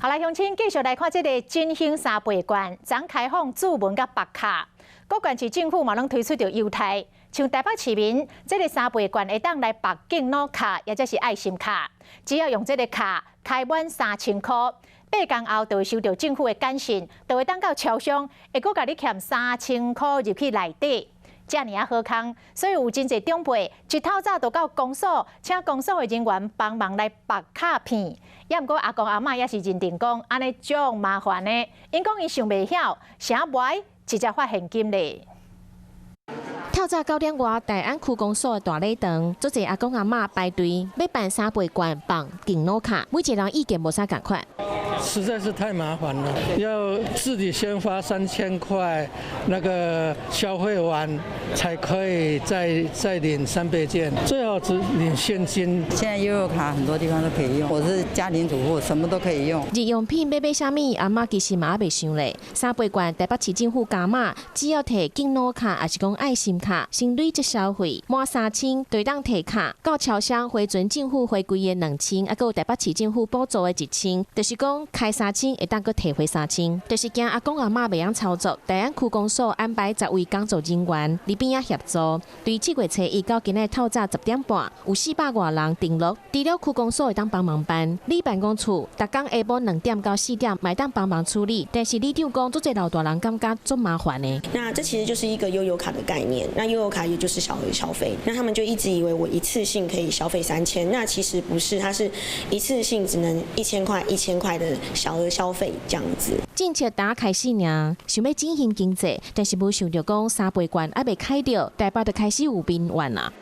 好來，鄉親繼續來看這个振興三倍券，昨開放注文佮縛卡，各縣市政府嘛攏推出著優待，像台北市民這个三倍券會當來縛敬老卡，抑者是愛心卡，只要用這个卡開滿3000箍，8工後就會收到政府的簡訊，就會當到超商，會閣共你添三千箍入去內底。遮爾仔好康，所以有真濟長輩一透早就到公所，請公所的人員幫忙來縛卡片。抑毋過阿公阿嬤也是認定講，按呢足麻煩的，𪜶講𪜶想袂曉，啥無愛直接發現金咧。透早9點外，大安區公所的大禮堂，足濟阿公阿嬤排隊欲辦三倍券綁敬老卡，每一个人意見無啥仝款。實在是太麻煩了，要自己先花3000塊，那個消費完才可以再領三倍券，最好只領現金。現在悠遊卡很多地方都可以用，我是家庭主婦，什麼都可以用。日用品欲買啥物，阿嬤其實嘛猶未想咧。三倍券台北市政府加碼，只要提敬老卡，抑是講愛心卡，先累積消費滿三千，就會當提卡到超商回贈政府回饋的2000，抑閣有台北市政府補助的1000，就是講開三千會當閣提回三千，就是驚阿公阿嬤袂曉操作。大安區公所安排10位工作人員佇邊仔協助。對7月初一到今仔透早10點半，有400外人登錄。除了區公所會當幫忙辦，里辦公處逐工下晡2點到4點嘛會當幫忙處理。但是里長講，足濟老大人感覺足麻煩的。那這其實就是一個悠遊卡的概念。那悠遊卡也就是小額消費。那他們就一直以為我一次性可以消費三千，那其實不是，它是一次性只能一千塊、一千塊的小額消費這樣子。政策打開始爾，想欲振興經濟，但是無想著講三倍券猶未開著，台北就開始有民怨啊。